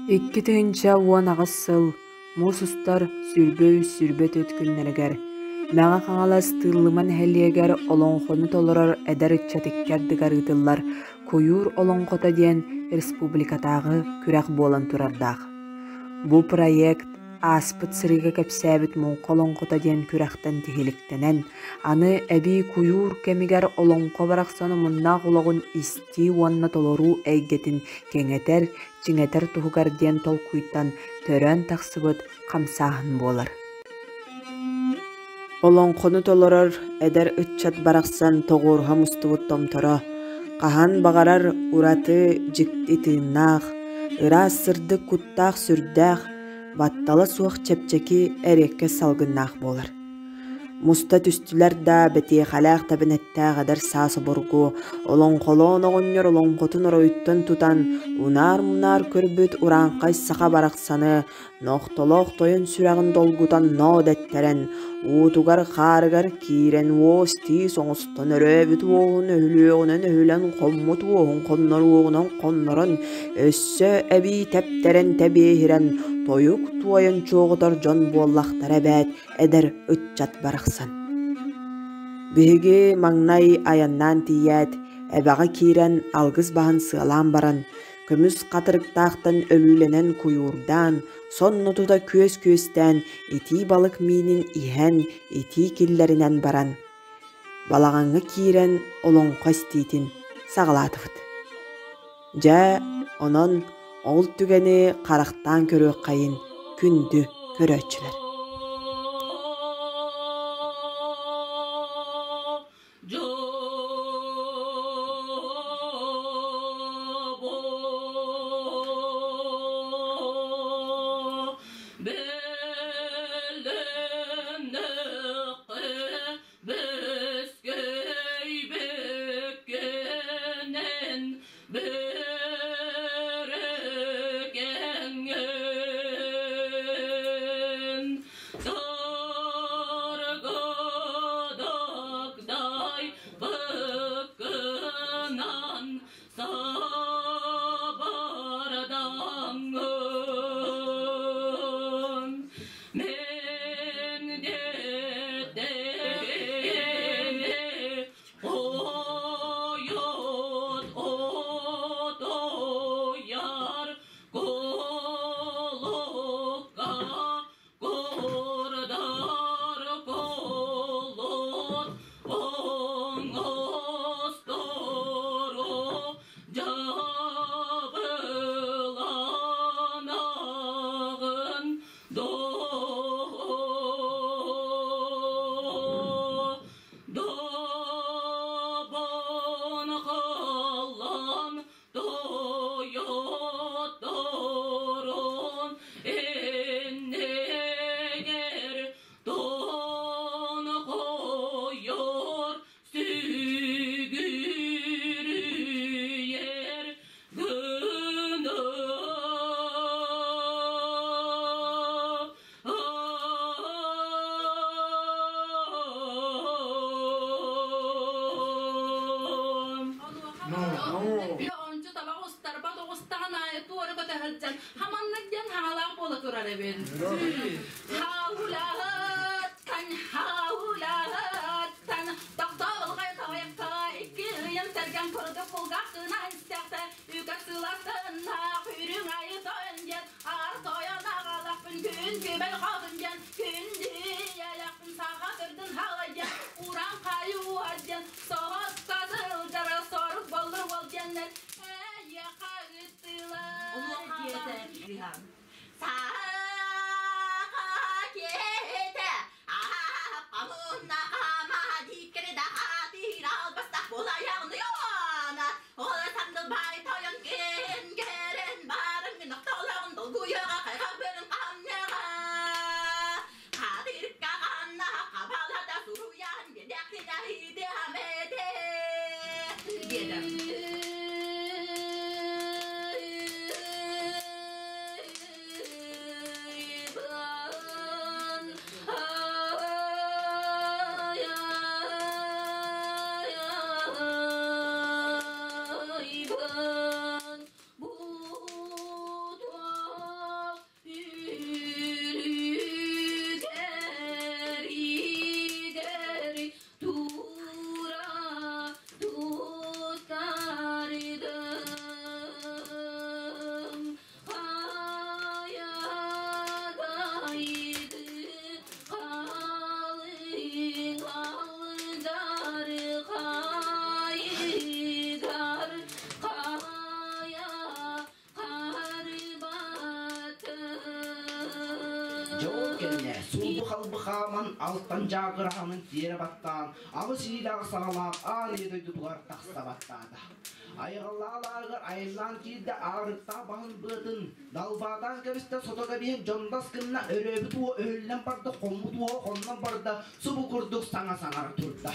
2018 сыл муус устар 23-24 күннэригэр Мэҥэ Хаҥалас Тыыллыма нэһилиэгэр олоҥхону толорор эдэр ыччат икки ардыгар ыытыллар «Куйуур олоҥхото» диэн республикатааҕы күрэх буолан турардаах. Бу проект ааспыт сырыыга кэпсээбит Муҥха олоҥхото диэн күрэхтэн тиһиликтэнэн, аны эбии куйуур кэмигэр олоҥхо барахсан омуннаах олоҕун истии уонна толоруу эйгэтин кэҥэтэр, чиҥэтэр туһугар диэн толкуйтан төрөөн тахсыбыт хамсааһын буолар. Олоҥхону толорор эдэр ыччат барахсан тоҕуоруһа мустубут томторо, хаһан баҕарар ураты дьикти тыыннаах, ыраас сырдык куттаах-сүрдээх, баттала суох чэпчэки эриэккэс салгыннаах буолар. Муста түстүлэр да, бэтиэхэлээх тэбэнэттээх эдэр саас обургу, олоҥхолоон оҕонньор олоҥхотун оройуттан тутан, унаар-мунаар көрбүт урааҥхай саха барахсаны Нохтолоох тойон сүрэҕин долгутан ноо дэттэрэн, уутугар-хаарыгар киирэн уос-тиис оҥостон өрөөбүт уоһун өһүлүөҕүнэн өһүлэн хоммут уоһун хонноруоҕунан хоннорон, өссө эбии тэптэрэн тэбиэһирэн, тойук туойан чуоҕутар дьон буоллахтара эбээт эдэр ыччат барахсан. Биһиги маҥнай айаннаан тиийээт, эбэҕэ киирэн алгыс баһын сыалаан баран, Көмүс хатырыктаахтан өлүүлэнэн куйуурдаан, сонно тута күөс күөстээн, итии балык миинин иһэн, итии киллэринэн баран, балаҕаҥҥа киирэн олоҥхо истиитин саҕалаатыбыт. Дьэ, онон ол түгэни харахтаан көрүөххэйин күндү көрөөччүлэр. Сулбу-халбы хааман, алтан дьаагыраанын тиэрэ баттаан, аҕыс илиилээх саҕалаах аан ийэ дойдутугар тахса баттаата. Айҕаллаалаарыгар айаннаан киирдэ аарыктаах баһын быатын, далбаатаан кэбистэ сото кэбиһэн дьондас гынна, өрөөбүт уо өһүллэн барда, хоммут уо хоннон барда, субу курдук саҥа саҥара турда.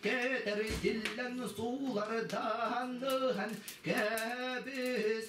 Кэтэрдиллэн суулардаан ыһан кэбисэрэ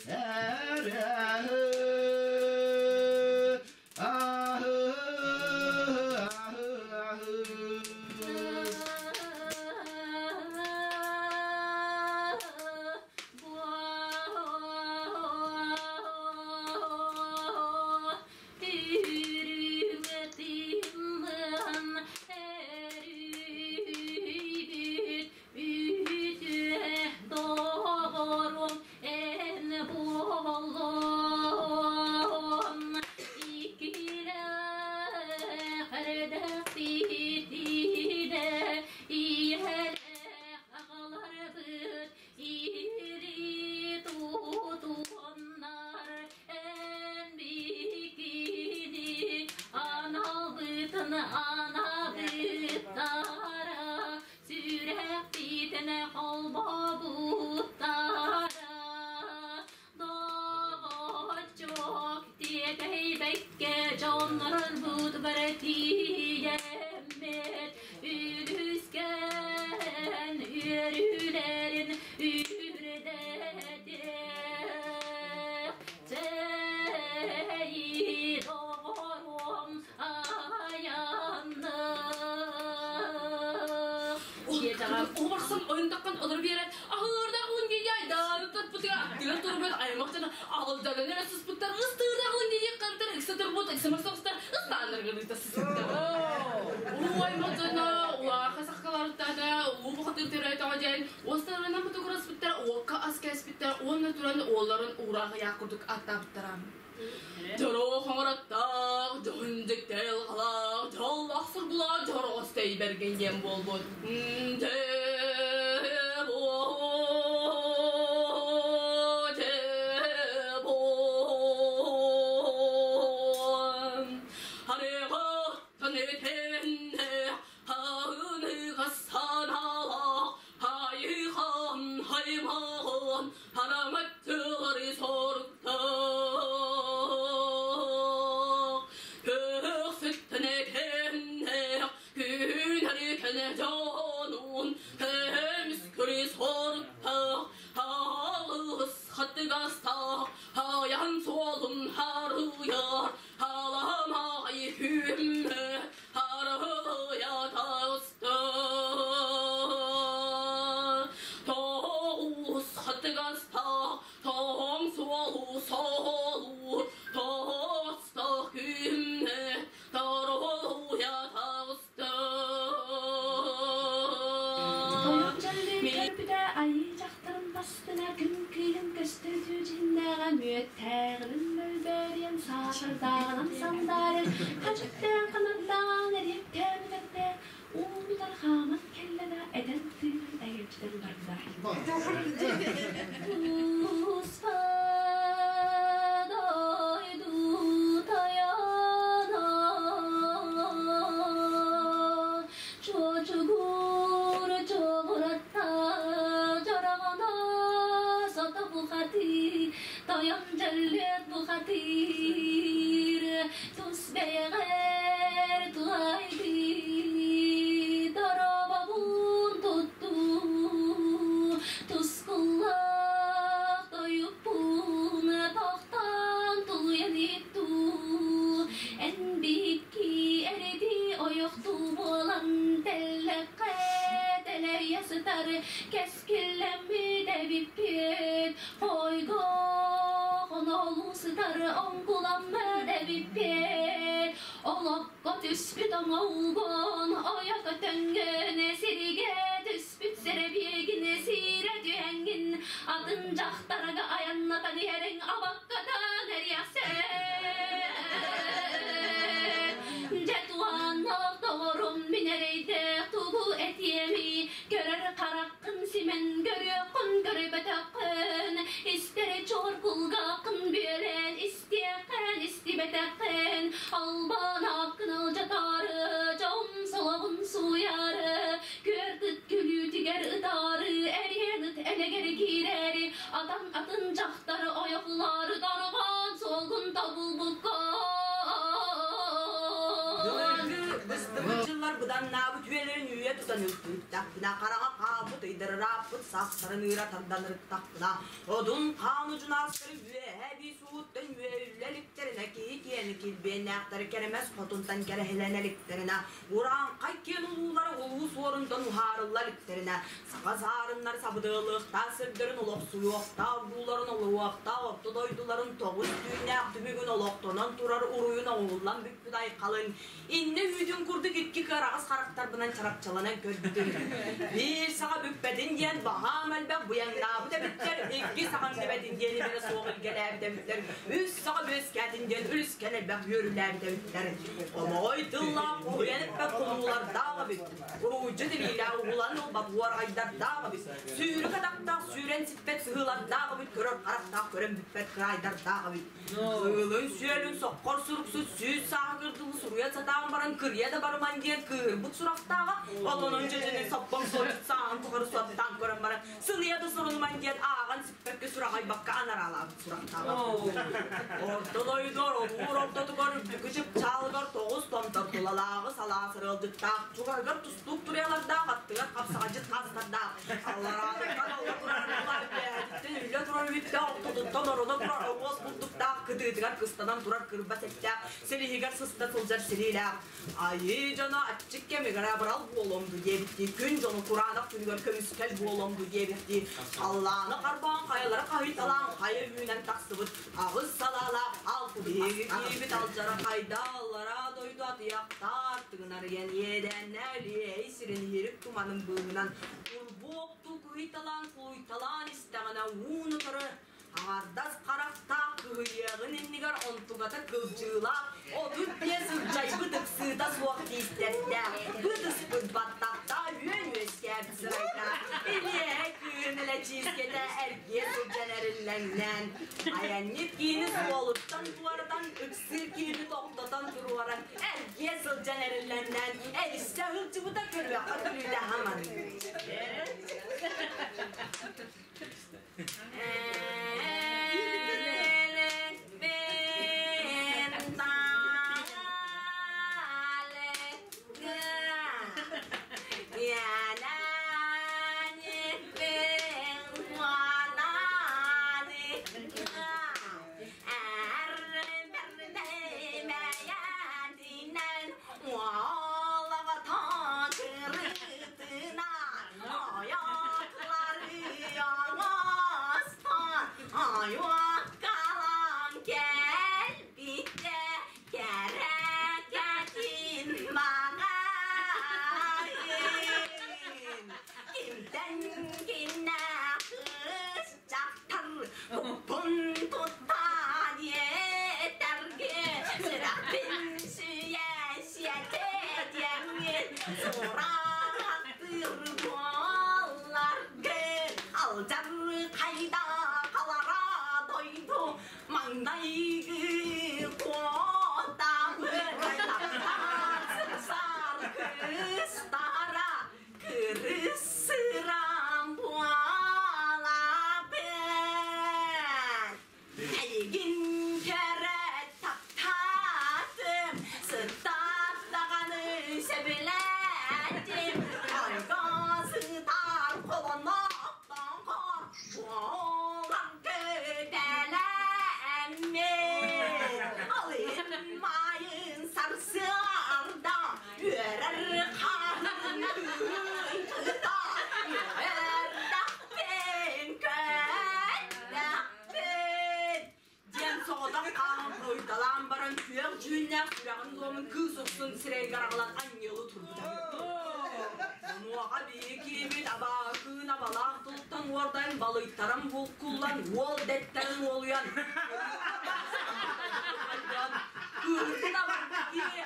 Доҕорум эн буоллун иккилээх эрдэхпитинэ ийэлээх аҕаларбыт ири тутуоннар эн бикини аналбытын анаабыттара сүрэхпитин холбообуттара доҕоччуок тиэтэйбэккэ дьоннорбут бары тиийэммит үлүскэн үөрүүлэрин үрдэтиэх чэйи доҕоруом айаннык Убарсан ойундаккан олор биэрэн аһыырдаах улун диэки айдааны тарпытыга аттыгар турбут аймахтан аҕылдьанан эрэ сыспыттар ыстыырдаах улун диэки кантар ыкса турбут ыксамар соҕустар ыстааннаргын ыыта сыспыттар. Уу аймах дьоно улааха сахаларыттана уу бухатыыр төрөөтөҕө диэн уостарынан ботугураспыттар уокка ас кээспиттэр уонна туран уолларын уураах ыйаах курдук аттаабыттара. Дьоро хоҥороттоох, дьоһун дьиктэл халаах, дьоллоох сургулаах дьороҕос тэйбэргэн диэн буолбут. Тойон дьэллиин көрбүтэ айыы дьахтарын бастыҥа күн кыыһын көстүүтүү дьиҥнээҕэ мүөттээҕинэн мөлбөөрүйэн саахардааҕынан сандаарык хадьыктаан ханардаан эриэктээн үтэрдэ уунутар хааман кэллэ да этэн тыынан эгэлдьитэн барда. Туспа дойду тайана Чочугур чоҕуратта дьороҕоно сото бухатыы тойон дьөллүөт бухатыыр тус бэйэҕэр туһайдыы доробобун туттуу тускуллаах. сытар кэскиллэммит эбиппит, хойгоҕун олуу сытар оҥкуламмыт эбиппит. Олоххо түспүт оҥоһугун ойо көтөҥҥүн, сиригэ түспүт сэрэбиэгин сиирэ түһэҥҥин, атын дьахтарга айаннатан иһэриҥ абаккатан эриэхсэ. Дьэ туһааннаах доҕорум мин эрэйдээх тугу этиэмий, көрөр хараххын симэн көрүөххүн көрбөтөххүн, истэр чуор кулгааххын бүөлээн истиэххин истибэтэххин, албан ааккын алдьатаары, дьон солоҕун сууйаары, күөртыт күлүүтүгэр ытаары, эриэн ыт элэгэр киирээри, атан атын дьахтары ойохлаары дорҕоон суолгун тобулбуккун. Былыргы быстыбыт дьыллар быданнаабыт үйэлэрин үүйэ тутан үлтүрүттэхпинэ, хараҕа хаалбыт ыйдарырааппыт сахсарын ыыра тардан ырыттахпына, одун хаан удьунаастары үөһэ эбии сууттан үөйүллэ иликтэринэ, киһи киэни килбиэннээхтэри кэрэмэс хотунтан кэрэһилэнэ иликтэринэ, урааҥхай киэн улуулара улуу суорунтан уһаарылла иликтэринэ, саха саарыннар сабыдыалыахтаах сирдэрин олохсуйуохтаах дууларын олоруохтаах орто дойдуларын тоҕус түүннээх түмүгүн олохтонон турар уруйун оҥоһуллан бүппүт айхалын иннэ үүтүн курдук икки кыараҕас харахтарбынан чарапчаланан көрбүтүм. Биир саха бүппэтин диэн баһаам элбэх быйаҥнаабыт эбиттэр, икки саха иҥнибэтин диэн имэрэ суох илгэлээбит эбиттэр, үс саха үөскээтин диэн үлүскэн элбэх үөрүүлээбит эбиттэр. Омоҕой тыллаах хоһуйан эппэт хонуулардаах эбит. Уһуйдьут илиилээх уһулан ылбат уораҕайдардаах эбит. Сүүрүк атахтаах сүүрэн сиппэт сыһыылардаах эбит, көрөр харахтаах көрөн бүппэт кыраайдардаах эбит. Сыылын-сүөлүн соххор суруксут сүүс сааһыгырдылы суруйа сатаан баран кырыйа да барыман диэн кыыһырбыт сурахтааҕа, отонун дьэдьэнин соппоҥ суочут сааһын тухары суоттаан көрөн баран сыныйа да сурунуман диэн ааҕан сиппэккэ сураҕайбакка анараалаабыт сурахтааҕа. Орто дойду оролуур ортотугар үрдүкү чыпчаалыгар тоҕус томтор тулалааҕы салаа сырыалдьыттаах, чугаһыгар тустуук туруйалардаах, аттыгар хапсаҕадьыт хаастардаах, аллараатыттан алла турар үөһэтиттэн үллэ турар үттээх, ортотуттан ороно турар оҕуос курдуктаах, кытыытыгар кыстанан турар кырбас эттээх, силиһигэр сыста сылдьар силиилээх. Айыы дьоно аччык кэмигэр абырал буолуом дуу диэбиттии, күн дьону кураанах күнүгэр көмүскэл буолуом дуу диэбиттии, халлааны харбаан хайалары хаһыйталаан хайа үүнэн тахсыбыт аҕыс салаалаах алты биһиги киирбит алдьара хайда аллараа дойду атыйахтаар тыгынарыйан иэдээннээ лиэй сирин иһирик туманын быыһынан курбуоктуу кыһыйталаан кулуйталаан истэҕинэ ууну утары аҥардас харахтаах кыһыйыаҕын иннигэр онтугата кылдьыылаах 35 ырдьайбыт ыксыыта суох тиистэрдээх, быт ыспыт баттахтаах үөн үөскээбит сырайдаах, илиэһэ кыыһын элэчиискэтэ эргиэ сылдьан эриллэҥнээн, айанньыт киини суолуттан туоратан, ыксыыр киһини тохтотон туруоран, эргиэ сылдьан эриллэҥнээн, эриссе сылдьыбыта көрүөххэ күлүүтэ хаман. Онуоха биһи киһибит абааһы абалаах тылтан уордайан балыйтаран булкуллан уол дэттэрин уолуйан кыырбыт абарбыт киһи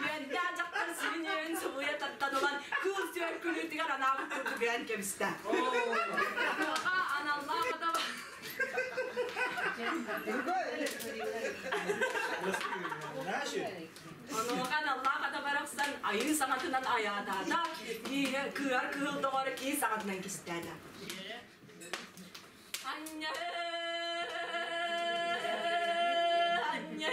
үөндээх дьахтар сирин үөн субуйа тардан ылан кыыл сүөр күлүүтүгэр анаабыт курдук ыан кэбистэ. Онуоха аналлаах адам Онуоха аналлаах ата барахсан айыы саҥатынан айаатаата, кыар кыһыл доҕор кии саҥатынан кистээтэ. Анньа, анньа,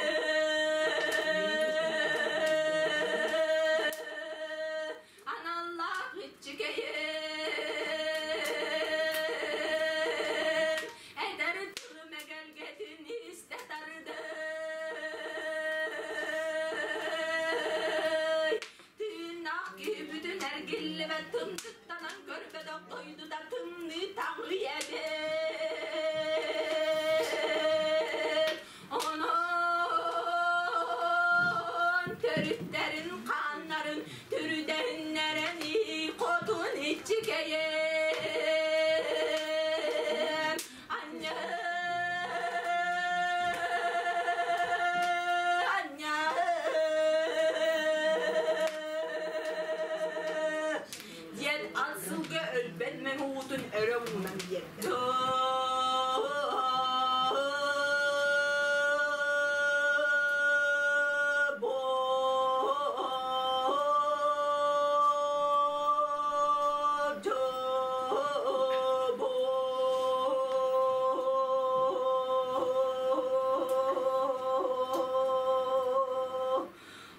аналлаах иччикэйин, эдэр тылым эгэлгэтин истэ тардый. Тыыннаах киһи бүтүн эргиллибэт тымтыктанан көрбөтөх дойдута тымныы таҥыы эбит. Онон төрүттэрин хааннарын түрүдэһиннэрэн хотун иччикэйэн Анньа анньа диэн ат сылга өлбөт мэҥэ уутун өрө уунан биэрдэ.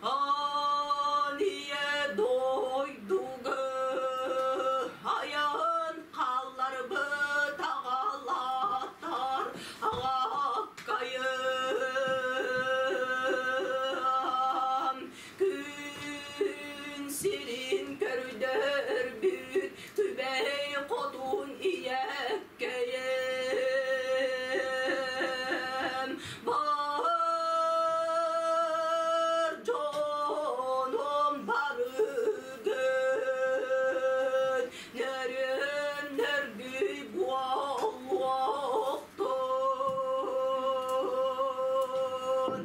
Алия дойдуга айан хаалларбыт аҕалааттар аҕаккайым күн сирин көрдөрбүт Түбэй хотун ийэккэйим бар дьонум барыгын нөрүөн нөргүй буолуохтун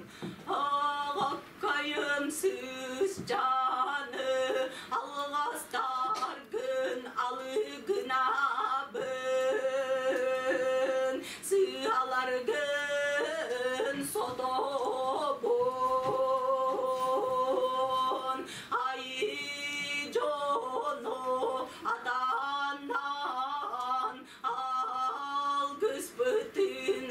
Аҕаккайым сыыс дьааны алҕастаргын алыгынабын, сыаларгын сотобун. Айыы дьону атааннаан алгыспытын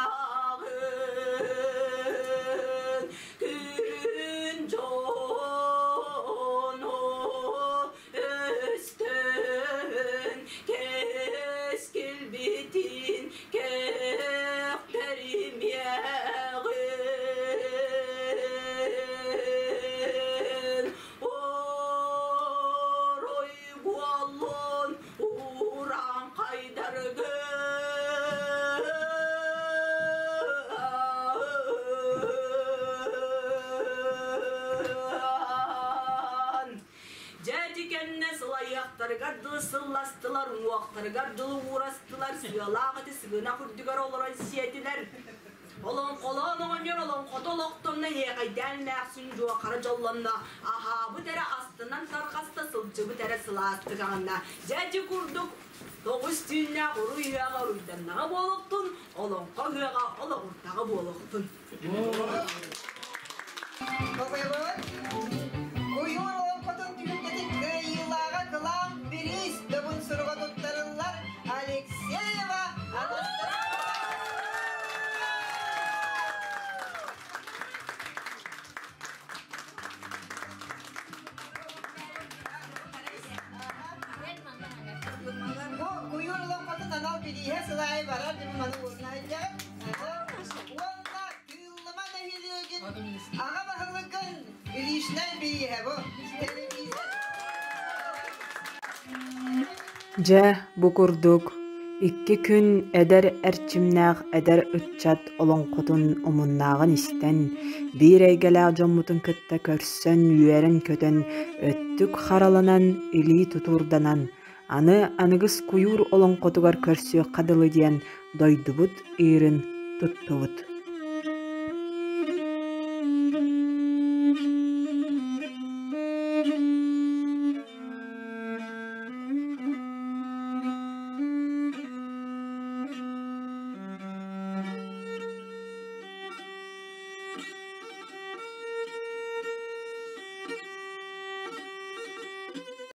ымыаҕын күн дьоно өстөн кэскилбитин кэхтэримиэҕин Орой буоллун урааҥхайдаргын Дьэ ити кэннэ сылайыахтарыгар дылы сылластылар, уҥуохтарыгар дылы уурастылар, сыалаах ити сыгынах үрдүгэр олорон сиэтилэр. Олоҥхолоон оҕонньор олоҥхото олохтонно иэҕэйдээн эмээхсин дьуохара дьоллонно, аһаабыт эрэ астынан тарҕаста, сылдьыбыт эрэ сылаастык аҕынна. Дьэ ити курдук тоҕус түүннээх уруй ыһыаҕа уруйданнаҕа буолуохтун, олоҥхо ыһыаҕа олоҕурдаҕа буолуохтун. Куйуур олоҥхотун түһүлгэтин кыайыылааҕа кылаан бириис добун суруга туттарыллар Алексеева Анастасия. Бу куйуур олоҥхотун анал бирииһэ сыл аайы барар дьон маны уурна сылдьаҕыт. Уонна Тыыллыма нэһилиэгин аҕа баһылыгын Илишнай бирииһэ бу. Телевизор. Дьэ, бу курдук, Икки күн эдэр эрчимнээх эдэр ыччат олоҥхотун омуннааҕын истэн, биир эйгэлээх дьоммутун кытта көрсөн үөрэн-көтөн, өттүк хараланан, илии тутуурданан, аны аныгыс куйуур олоҥхотугар көрсүөххэ дылы диэн дойдубут ыырын туттубут.